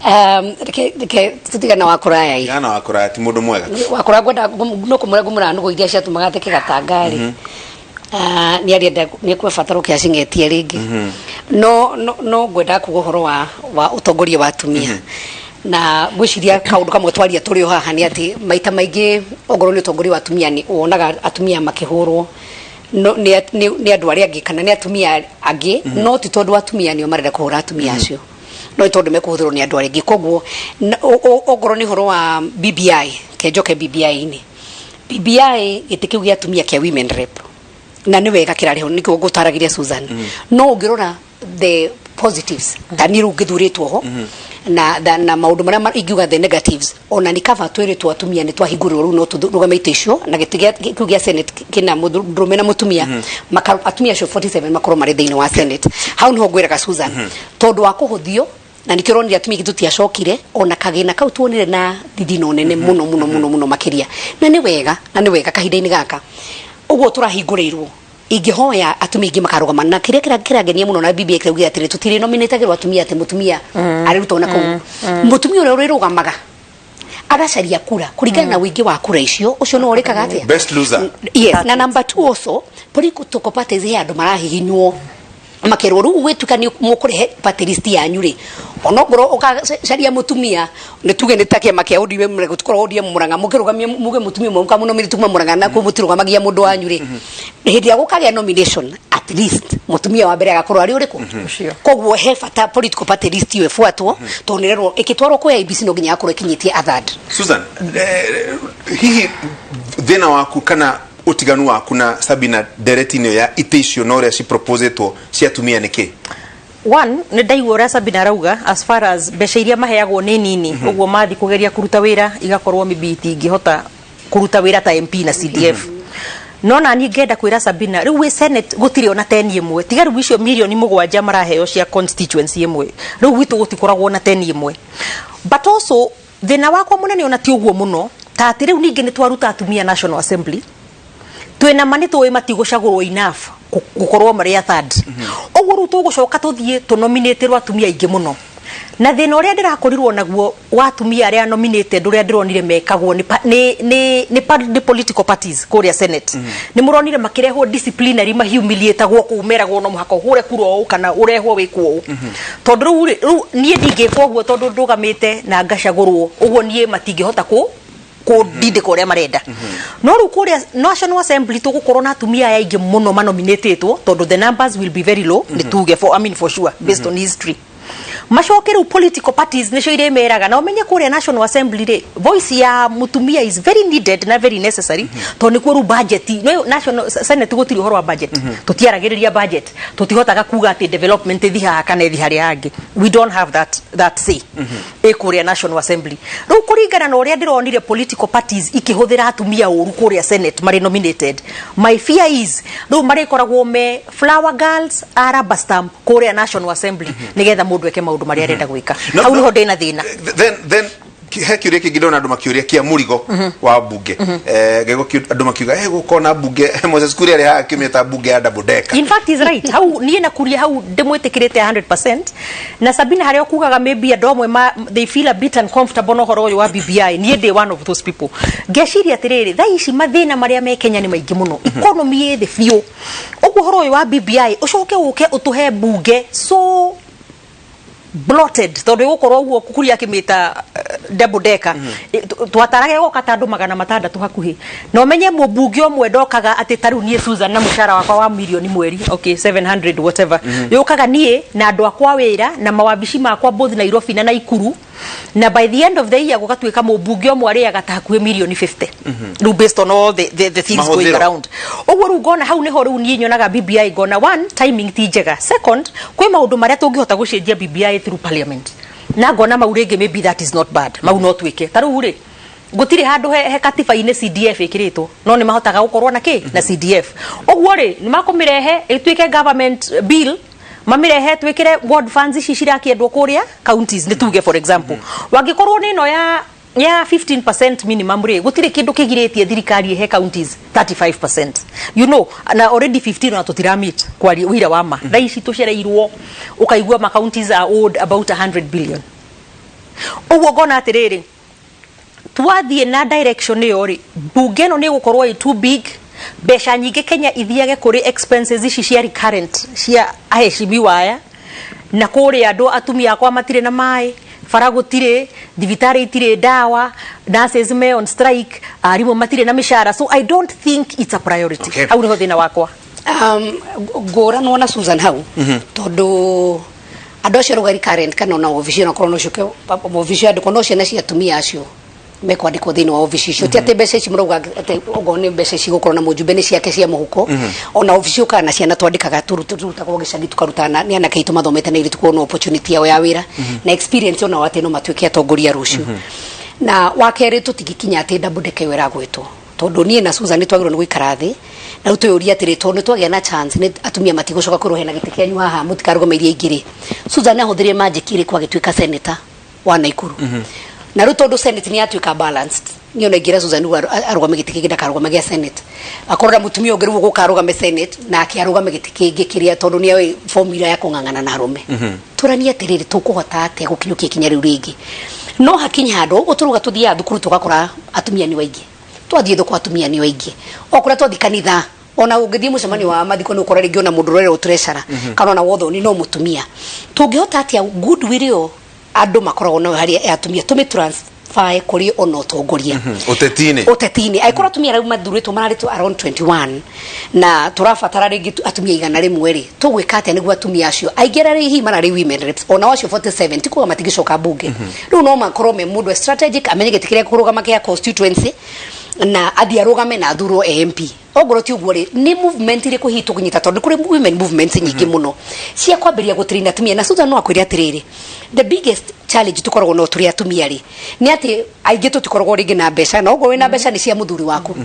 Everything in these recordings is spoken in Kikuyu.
Reke tutigana wa kũraya ĩ. Tigana wa kũraya ti mũndũ mwega. Wa kũraya ngwenda no kũmwĩra ngũmwĩra nũgũ iria ciatũmaga theke gatangari. Ah, nĩ arenda nĩ ekũbatara ũkĩa cing'etie rĩngĩ. No ngwendaga kuga ũhoro wa ũtongoria wa atumia. Na ngwĩciria kaũndũ kamwe twaria tũrĩ o haha nĩ atĩ maita maingĩ ongorwo nĩ ũtongoria wa atumia nĩ wonaga atumia makĩhũrwo no, nĩ andũ arĩa angĩ kana nĩ atumia angĩ, no ti tondũ atumia nĩo marenda kũhũra atumia acio, no nĩ tondũ mekũhũthĩrwo nĩ andũ arĩa angĩ. Koguo ongorwo nĩ ũhoro wa BBI, kenjoke BBI-inĩ, BBI gĩtĩ kĩu gĩa atumia kĩa women rep na nĩ wega kĩrarĩho, nĩkĩo ngũtaragĩria Susan. No ũngĩrora the positives ta niĩ rĩu ngĩthurĩtwo ho na maũndũ marĩa ingiuga the negatives, ona nĩ kaba twĩrĩtwo atumia nĩ twahingũrĩrwo rĩu no tũrũgame itĩ icio na gĩtĩ kĩu gĩa senate kĩna mũndũrũme na mũtumia. Atumia acio 47 makorwo marĩ thĩinĩ wa senate. Hau niho ngwĩraga Susan, tondũ wa kũhũthio na nikĩo ũronire atumia aingĩ tũtiacokire ona kagĩna kau tuonire na thithino nene mũno mũno mũno mũno makĩria. Na nĩ wega kahinda-inĩ gaka ũguo tũrahingũrĩirwo, ingĩhoya atumia aingĩ makarũgama. Na kĩrĩa kĩrangenia mũno na BBI kĩrauga atĩrĩ, tũtirĩ nominatagĩrwo atumia atĩ mũtumia arĩrutwo na kũu. Mũtumia ũrĩa ũrĩrũgamaga agacaria kura kũringana na ũingĩ wa kura icio, ũcio no ũrĩkaga atĩa? Best loser. Yes, na number two, also political parties, he andũ marahihinywo makerwo rĩu gwĩtuĩka nĩ mũkũrehe party list yanyu rĩ, onokorwo ũgacaria mũtumia, nĩ tuge nĩ ta kĩama kĩa ODM, gũtikorwo ODM Murang'a, mũkĩrũgamia muge mũtumia ũmwe mũkamũnominate kuma Murang'a, na kũu mũtirũgamagia mũndũ wanyu rĩ, hĩndĩ ĩrĩa gũkagĩa nomination, at least mũtumia wa mbere agakorwo arĩ ũrĩkũ? Ũcio. Koguo he bata political party list ĩyo ĩbuatwo, tondũ nĩrerwo ĩkĩtwarwo kwĩ IEBC no nginya yakorwo ĩkinyĩtie a third. Susan, hihi thĩna waku kana ũtiganu waku na Sabina ndereti-inĩ ĩyo ya itĩ icio na ũrĩa ciproposetwo cia atumia nĩ kĩ? One, nĩ ndaigua ũrĩa Sabina arauga as far as mbeca iria maheagwo nĩ nini, ũguo mathi kũgeria kũruta wĩra igakorwo maybe itingĩhota kũruta wĩra ta MP na CDF. No nani ngenda kwĩra Sabina, rĩu wĩ senate gũtirĩ ona teni ĩmwe, tiga rĩu icio mirioni 7 maraheo cia constituency ĩmwe, rĩu gwitũ gũtikoragwo na teni ĩmwe. But also thĩna wakwa mũnene ona ti ũguo mũno, ta atĩ rĩu ningĩ nĩ twaruta atumia National Assembly, twĩna ma nĩ tũĩ matigũcagũrwo enough gũkorwo marĩ a third. Ũguo rĩu tũgũcoka tũthiĩ tũnominĩtĩrwo atumia aingĩ mũno, na thĩna ũrĩa ndĩrakorirwo naguo wa atumia arĩa nominated, ũrĩa ndĩronire mekagwo nĩ nĩ political parties kũrĩa senate, nĩ mũronire makĩrehwo disciplinary, mahumiliatagwo kũu, meragwo no mũhaka ũhũre kura ũũ kana ũrehwo wĩkwo ũũ. Tondũ rĩu rĩ, rĩu niĩ ndingĩkwo ũguo tondũ ndũgamĩte na ngacagũrwo ũguo, niĩ matingĩhota kũndindĩka ũrĩa marenda. No rĩu kũrĩa National Assembly tũgũkorwo na atumia aya aingĩ mũno manominatĩtwo, tondũ the numbers will be very low, nĩ tuge for, I mean, for sure, based on history. Macoke rĩu political parties nĩcio irĩmeraga na ũmenye kũrĩa National Assembly rĩ, voice ya mũtumia is very needed na very necessary, tondũ nĩkuo rĩu budget no national senate gũtirĩ ũhoro wa budget, tũtiaragĩrĩria budget, tũtihotaga kuga atĩ development ĩthi haha kana ĩthi harĩa hangĩ. We don't have that say ĩ kũrĩa National Assembly. Rĩu kũringana na ũrĩa ndĩronire political parties ikĩhũthĩra atumia ũru kũrĩa senate marĩ nominated, my fear is rĩu marĩkoragwo me flower girls a rubber stamp kũrĩa National Assembly, nĩgetha mũndũ eke maũndũ marĩa arenda gwĩka. Hau nĩho ndĩna thĩna. Then he kĩũria kĩngĩ ndona andũ makĩũria kĩa mũrigo wa mbunge. Gĩgo andũ makiuga gũkorwo na mbunge, Moses Kuria arĩ haha akĩmĩta mbunge ya double decker. In fact, he's right hau. Niĩ na Kuria hau ndĩmwĩtĩkĩrĩte 100%. Na Sabina, harĩa ũkugaga maybe andũ amwe they feel a bit uncomfortable na ũhoro ũyũ wa BBI, niĩ ndĩ one of those people. Ngeciria atĩrĩrĩ, thaa ici mathĩna marĩa me Kenya nĩ maingĩ mũno, economy ĩ thĩ biũ, ũguo ũhoro ũyũ wa BBI ũcoke ũke ũtũhe mbunge so bloated, tondũ ĩgũkorwo ũguo Kuria akĩmĩta double decker. Twataraga ĩgoka ta andũ 600 hakuhĩ, na ũmenye mũmbunge ũmwe ndokaga atĩ ta rĩu niĩ Susan na mũcara wakwa wa mirioni mweri, okay, 700 whatever, yũkaga niĩ na andũ akwa wĩra na mawabici makwa both Nairobi na Naikuru, na by the end of the year gũgatuĩka mũmbunge ũmwe arĩaga ta hakuhĩ mirioni 50 rĩu, based on all the things going Mahũthĩro. around ũguo. Rĩu ngona hau nĩho rĩu niĩ nyonaga BBI, ngona one, timing ti njega; second, kwĩ maũndũ marĩa tũngĩhota gũcenjia BBI through parliament, na ngona mau rĩngĩ maybe that is not bad, mau no twĩke. Ta rĩu rĩ, gũtirĩ handũ he katiba-inĩ CDF ĩkĩrĩtwo, no nĩ mahotaga gũkorwo na kĩ na CDF. Ũguo rĩ, nĩ makũmĩrehe ĩtuĩke government bill, mamĩrehe twĩkĩre ward funds ici cirakĩendwo kũrĩa counties. Nĩ tuge, for example, wangĩkorwo nĩ ĩno ya 15% minimum rĩ, gũtirĩ kĩndũ kĩgirĩtie thirikari ĩhe counties 35%, na already 15 ona tũtirameet kwaria ũira wa ma. Thaa ici tũcereirwo, ũkaigua ma counties are owed about 100 billion. Ũguo ngona atĩrĩrĩ, twathiĩ na direction ĩyo rĩ, bunge ĩno nĩ ĩgũkorwo ĩ too big, mbeca nyingĩ Kenya ithiage kũrĩ expenses ici cia recurrent cia aheshimiwa aya, na kũrĩa andũ atumia akwa matirĩ na maĩ, bara gũtirĩ, thibitarĩ itirĩ ndawa, nurses me on strike, arimũ matirĩ na mĩcara. So I don't think it's a priority. Hau nĩho thĩna wakwa. Ngũranwo na Susan hau, tondũ andũ acio rũgari current kana ona obici, onakorwo no ciũke obici yandĩkwo, no ciana cia atumia acio mekwandĩkwo thĩinĩ wa obici icio. Ti atĩ mbeca ici mũrauga atĩ okorwo nĩ mbeca ici gũkorwo na mũjumbe nĩ ciake cia mũhuko. Ona obici ũkaga na ciana twandĩkaga, turutagwo gĩcagi, tũkaruta na nĩ anake aitũ mathomete na airĩtu kuona opportunity yao ya wĩra na experience onao atĩ no matuĩke atongoria rũciũ. Na wa kerĩ, tũtingĩkinya atĩ double decker ĩyo ĩragwetwo, tondũ niĩ na Susan nĩ twagĩrĩirwo nĩ gũikara thĩ na rĩu twĩyũrie atĩrĩ, tondũ nĩ twagĩa na chance nĩ atumia matigũcoka kwĩrwo hena gĩtĩ kĩanyu haha mũtikarũgame iria ingĩ rĩ, Susan ahũthĩrire magic ĩrĩkũ agĩtuĩka senator wa Nakuru? Na rĩu tondũ senate nĩ yatuĩka balanced, niĩ ona ingĩra Susan rĩu arũgame gĩtĩ kĩngĩ, ndakarũgame gĩa senate, akorwo na mũtumia ũngĩ rĩu ũgũka arũgame senate nake arũgame gĩtĩ kĩngĩ kĩrĩa, tondũ nĩ oĩ formula ya kũng'ang'ana na arũme. Tũranie atĩrĩrĩ, tũkũhota atĩa gũkinyũkia ikinya rĩu rĩngĩ? No hakinya handũ ũguo tũrauga, tũthiaga thukuru tũgakora atumia nĩ aingĩ, twathiĩ thoko atumia nĩ aingĩ, o kũrĩa twathiĩ kanitha, ona ũngĩthiĩ mũcemanio wa mathiko nĩ ũkora rĩngĩ ona mũndũ ũrerwo treasurer kana ona wothoni no mũtumia. Tũngĩhota atĩa goodwill ĩyo andũ makoragwo nayo harĩ atumia tũmĩ transfer kũrĩ ona ũtongoria? Ũteti-inĩ. Ũteti-inĩ. Angĩkorwo atumia rĩu mathurĩtwo mararĩtwo around 21 na tũrabatara rĩngĩ atumia 100 rĩ, tũgwĩka atĩa nĩguo atumia acio aingĩ arĩa hihi mararĩ women reps, ona acio 47, ti kuga matingĩcoka bunge rĩu, no makorwo me mũndũ strategic, amenye gĩtĩ kĩrĩa kũrũgama kĩa constituency na athiĩ arũgame na athurwo e MP? Ongorwo ti ũguo rĩ, nĩ movement irĩkũ hihi tũkũnyita, tondũ kũrĩ women movements nyingĩ mũno cia kwambĩrĩria gũtrain atumia? Na Susan no akwĩre atĩrĩrĩ, the biggest challenge tũkoragwo no tũrĩ atumia rĩ, nĩ atĩ aingĩ tũtikoragwo rĩngĩ na mbeca, na ũguo wĩna mbeca nĩ cia mũthuri waku,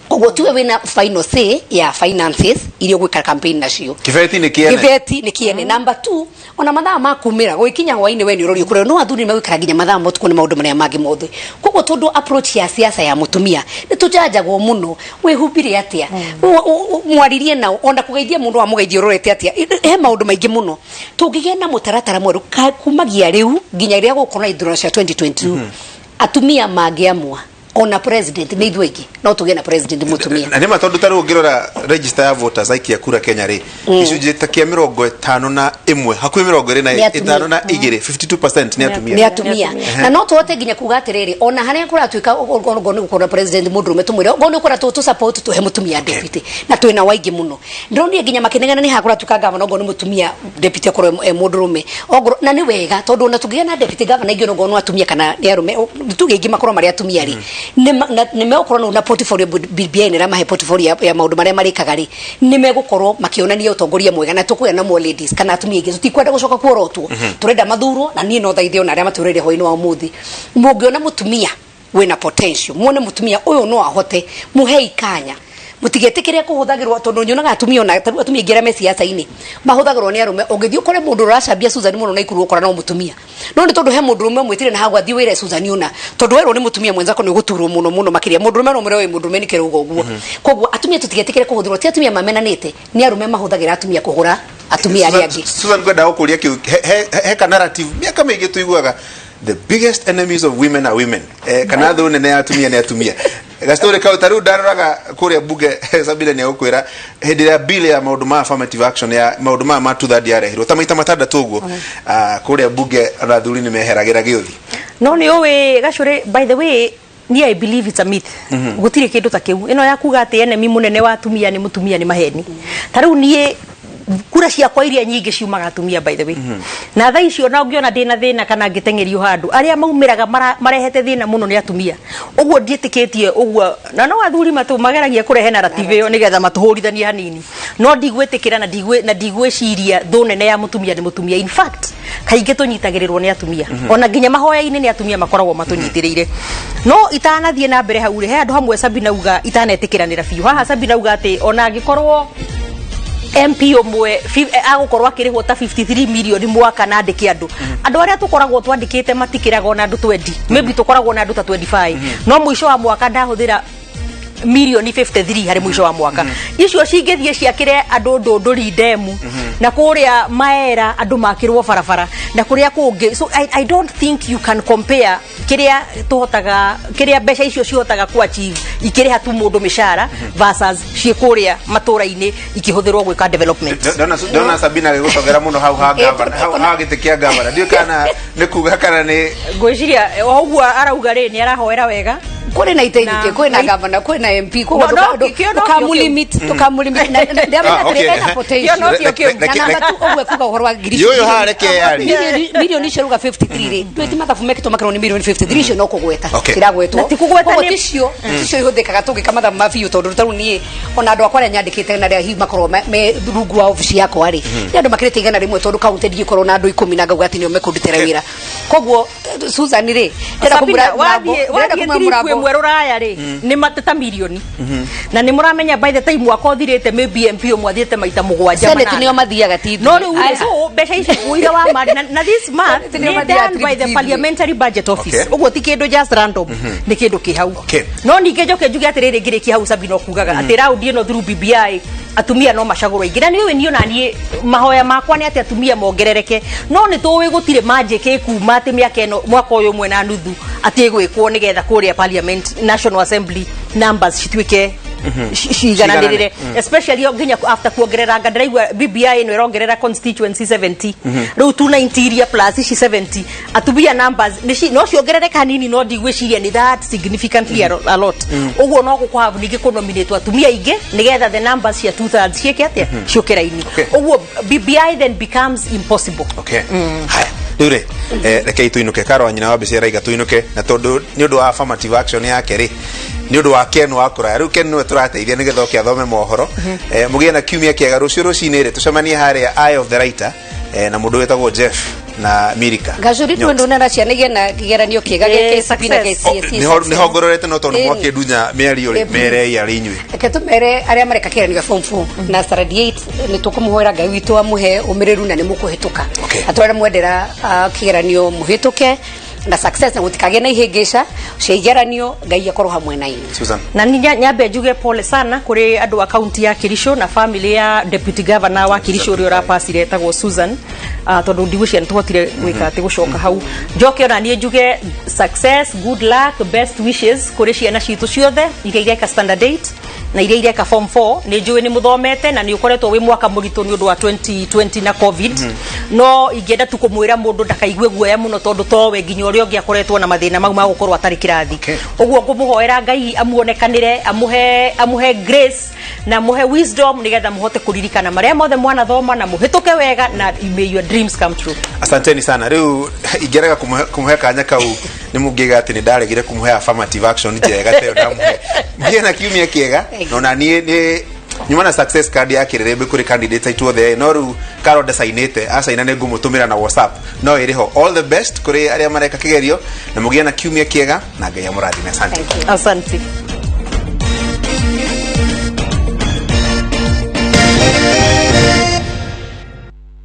koguo tiwe wĩna final say ya finances iria ũgwĩka campaign nacio. Kĩbeti nĩ kĩene. Kĩbeti nĩ kĩene. Number two, ona mathaa ma kumĩra gũgĩkinya hwainĩ, we nĩ ũrorio kũrĩa, no athuri nĩ megũikara nginya mathaa ma ũtukũ nĩ maũndũ marĩa mangĩ mothe. Koguo tondũ approach ya siasa ya mũtumia nĩ tũjanjagwo mũno, wĩhumbire atĩa, mwaririe nao, ona kũgeithia mũndũ wamũgeithia ũrorete atĩa, he maũndũ maingĩ mũno. Tũngĩgĩa na mũtaratara mwerũ kumagia rĩu nginya rĩrĩa gũkorwo na ithurano cia 2022, atumia mangĩamua ona president nĩ ithuĩ aingĩ, no tũgĩe na president mũtumia. Na nĩ ma, tondũ ta rĩu ũngĩrora register ya voters, aikia kura Kenya rĩ, gĩcunjĩ ta kĩa 51, hakuhĩ 22 Nĩ atumia. 52, 52% nĩ atumia. Nĩ atumia. Na no tũhote nginya kuga atĩrĩrĩ, ona harĩa kũratuĩka okorwo nĩ gũkorwo na president mũndũrũme, tũmwĩre okorwo nĩ ũkũra tũ support tũhe mũtumia deputy, na twĩna waingĩ mũno. Ndĩronire nginya makĩnegena nĩ haha kũratuĩka gavana okorwo nĩ mũtumia, deputy akorwo e mũndũrũme okorwo, na nĩ wega, tondũ ona tũngĩgĩa na deputy governor aingĩ onakorwo no atumia kana nĩ arũme, tuge aingĩ makorwo marĩ atumia rĩ, nĩ megũkorwo na portfolio. BBI nĩ ĩramahe portfolio ya maũndũ marĩa marĩkaga rĩ, nĩ megũkorwo makĩonania ũtongoria mwega na tũkũgĩa na more ladies kana atumia aingĩ. Tũtikwenda gũcoka kuorotwo, tũrenda mathurwo. Na niĩ no thaithe ona arĩa matũrĩre hwainĩ wa ũmũthĩ, mũngĩona mũtumia wĩna potential, muone mũtumia ũyũ no ahote, mũhei kanya, mũtigetĩkĩre kũhũthagĩrwo, tondũ nyonaga atumia, ona tarĩu atumia aingĩ arĩa me siasa-inĩ mahũthagĩrwo nĩ arũme. Ũngĩthiĩ ũkore mũndũ ũracambia Susan mũno na ikuru, ũkora no mũtumia, no nĩ tondũ he mũndũrũme ũmwĩtire na hau athiĩ wĩre Susan ũna, tondũ werwo nĩ mũtumia mwenzako nĩ ũgũturwo mũno mũno makĩria. Mũndũrũme no mwĩre wĩ mũndũrũme nĩ kĩrauga ũguo. Koguo atumia tũtigetĩkĩre kũhũthĩrwo. Ti atumia mamenanĩte, nĩ arũme mahũthagĩra atumia kũhũra atumia arĩa angĩ. Susan, ngwenda gũkũria kĩu. He ka narrative mĩaka mĩingĩ tũiguaga, "The biggest enemies of women are women," kana thũ nene ya atumia nĩ atumia. Gastori kau ta rĩu ndaroraga kũrĩa bunge, Sabina nĩ egũkwĩra, hĩndĩ ĩrĩa bill ya maũndũ ma affirmative action, ya maũndũ maya ma two-third yarehirwo ta maita matandatũ ũguo, kũrĩa bunge ona athuri nĩ meheragĩra gĩũthi. No nĩ ũĩ gacũrĩ, by the way, niĩ I believe it's a myth. Gũtirĩ kĩndũ ta kĩu. Ĩno ya kuga atĩ enemy mũnene wa atumia nĩ mũtumia nĩ maheni. Ta rĩu niĩ kura ciakwa iria nyingĩ ciumaga atumia, by the way. Na thaa icio ona ũngĩona ndĩna thĩna kana ngĩteng'erio handũ, arĩa maumĩraga marehete thĩna mũno nĩ atumia. Ũguo ndiĩtĩkĩtie ũguo, na no athuri matũ mageragia kũrehe narrative ĩyo nĩgetha matũhũrithanie hanini, no ndigwĩtĩkĩra na ndigwĩciria thũ nene ya mũtumia nĩ mũtumia. In fact, kaingĩ tũnyitagĩrĩrwo nĩ atumia, ona nginya mahoya-inĩ nĩ atumia makoragwo matũnyitĩrĩire. No itanathiĩ na mbere hau rĩ, he handũ hamwe Sabina uga itanetĩkĩranĩra biũ. Haha Sabina uga atĩ ona angĩkorwo MP ũmwe agũkorwo akĩrĩhwo ta 53 milioni mwaka na andĩke andũ, andũ arĩa tũkoragwo twandĩkĩte matikĩraga ona andũ 20, maybe tũkoragwo na andũ ta 25, no mũico wa mwaka ndahũthĩra Mirioni 53 harĩ mũico wa mwaka icio cingĩthiĩ ciakĩre andũ Ndũndũri ndemu na kũrĩa Maera andũ makĩrwo barabara na kũrĩa kũngĩ. So I don't think you can compare kĩrĩa tũhotaga, kĩrĩa mbeca icio cihotaga ku achieve ikĩrĩha tu mũndũ mĩcara versus ciĩ kũrĩa matũra-inĩ ikĩhũthĩrwo gwĩka development. Ndona Sabina agĩgũcogera mũno hau ha gavana, hau ha gĩtĩ kĩa gavana. Ndiũĩ kana nĩ kuga kana nĩ Ngwĩciria o ũguo arauga rĩ, nĩ arahoera wega. Kũrĩ na ite nyingĩ, kwĩ na gavana, kwĩ na MP, koguo No, no, kĩo no kĩo ndũkamulimit, ndũkamulimit. Ndĩramenya Ah, atĩrĩ, okay. ena potential. Kĩo no kĩo kĩu. Na namba tu ũguo kuga ũhoro wa ngiri Yũyũ haha reke yarie. Milioni icio ruga 53 rĩ, ndũĩ ti mathabu mekĩtwo makerwo nĩ milioni 53 icio no kũgweta ciragwetwo. Na ti kũgweta. Koguo ticio ihũthĩkaga tũgĩka mathabu ma biũ, tondũ tarĩu niĩ ona andũ akwa arĩa nyandĩkĩte na arĩa hihi makorwo me rungu wa obici yakwa rĩ, nĩ andũ makĩrĩte 100, tondũ kaunti ndingĩkorwo na andũ 10 na ngauga atĩ nĩo mekũndutĩra wĩra. Koguo Susan rĩ, ndĩrenda Sabina, kũmũra mũrango, wathiĩ ndĩrenda wathiĩ kũmũra trip mũrango. ĩmwe rũraya rĩ, nĩ mateta mirioni, na nĩ mũramenya by the time mwaka ũthirĩte maybe MP ũmwe athiĩte maita mũgwanja, Senate manana. nĩo mathiaga, ti ithuĩ. No rĩu rĩ, Aya. so mbeca ici ũira wa mari na this math Senate nĩo nĩ mathiaga done by the trip. Parliamentary Budget Office. Ũguo ti kĩndũ just random, nĩ kĩndũ kĩ hau. No ningĩ njoke njuge atĩrĩrĩ, ngĩrĩkia hau, Sabina kugaga atĩ round ĩno through BBI atumia no macagũrwo aingĩ, na nĩ ũĩ niĩ ona niĩ mahoya makwa nĩ atĩ atumia mongerereke, no nĩ tũĩ gũtirĩ magic ĩkuma atĩ mĩaka ĩno, mwaka ũyũ ũmwe na nuthu, atĩ ĩgwĩkwo nĩgetha kũrĩa parliament, National Assembly numbers cituĩke cigananĩrĩre, especially nginya after kuongerera anga ndĩraigua BBI ĩno ĩrongerera constituency 70, rĩu 290 iria plus ici 70, atumia numbers no ciongerereka hanini, no ndigwĩciria nĩ that significantly a lot. Ũguo no gũkũhave ningĩ kũnominate atumia aingĩ nĩgetha the numbers cia two thirds ciĩke atĩa, ciũke raini. Ũguo BBI then becomes impossible. Okay. Haya, rĩu rĩ, rekei tũinũke. Karo wa nyina wa mbica araiga tũinũke, na tondũ nĩ ũndũ wa affirmative action yake rĩ, nĩ ũndũ wa Ken wa kũraya, rĩu Ken nĩwe tũrateithia nĩgetha oke athome mohoro. Mũgĩe na kiumia kĩega. Rũciũ rũcinĩ rĩ, tũcemanie harĩa Eye of the Writer, na mũndũ wĩtagwo Jeff na Mirika. Gacuri. Nyox. Twendũ na ciana igĩe na kĩgeranio kĩega gĩa KCPE na Success. Oh, KCSE. nĩho ngororete, no tondũ mwakĩndunya mĩario rĩ, merei arĩ inyuĩ. Reke tũmere arĩa mareka kĩgeranio gĩa form 4 na standard 8, nĩ tũkũmũhoera Ngai witũ amũhe ũmĩrĩru na nĩ mũkũhĩtũka. Na tũrĩa mwendera kĩgeranio mũhĩtũke na success na gũtikagĩe na ihĩngĩca cia igeranio. Ngai akorwo hamwe na inyuĩ. Susan. Na ni nyambe njuge pole sana kuri andu a kaunti ya Kericho na family ya deputy governor wa Kericho uria urapacire etagwo Susan, tondu ndigwĩciria nĩ tũhotire gwĩka atĩ gũcoka hau. Njoke ona niĩ njuge success, good luck, best wishes kũrĩ ciana citũ ciothe iria ireka standard 8 na iria ireka form 4. Nĩ njũĩ nĩ mũthomete na nĩ ũkoretwo wĩ mwaka mũritũ nĩ ũndũ wa 2020 na COVID, no ingĩenda tu kũmwĩra mũndũ ndakaigue guoya mũno, tondũ towe nginya ũrĩa ũngĩ akoretwo na mathĩna mau ma gũkorwo atarĩ kĩrathi. Ũguo ngũmũhoera Ngai amuonekanĩre, amuhe grace na amuhe wisdom nĩgetha mũhote kũririkana marĩa mothe mwanathoma na mũhĩtũke wega, na may your dreams come true. Asanteni sana. Rĩu ingĩrega kũmũhe kanya kau nĩ mũngĩga atĩ nĩ ndaregire kũmũhe affirmative action njega ta ĩyo ndamũhe. Mũgĩe na kiumia kĩega. Na ona niĩ nĩ nyuma na success card ya kĩrĩrĩmbĩ kũrĩ candidate aitũ othe, no rĩu Karo ndacainĩte, acaina nĩ ngũmũtũmĩra na WhatsApp, no ĩrĩ ho. All the best kũrĩ arĩa mareka kĩgerio, na mũgĩe na kiumia kĩega na Ngai amũrathime. Asante. Thank you. Asante.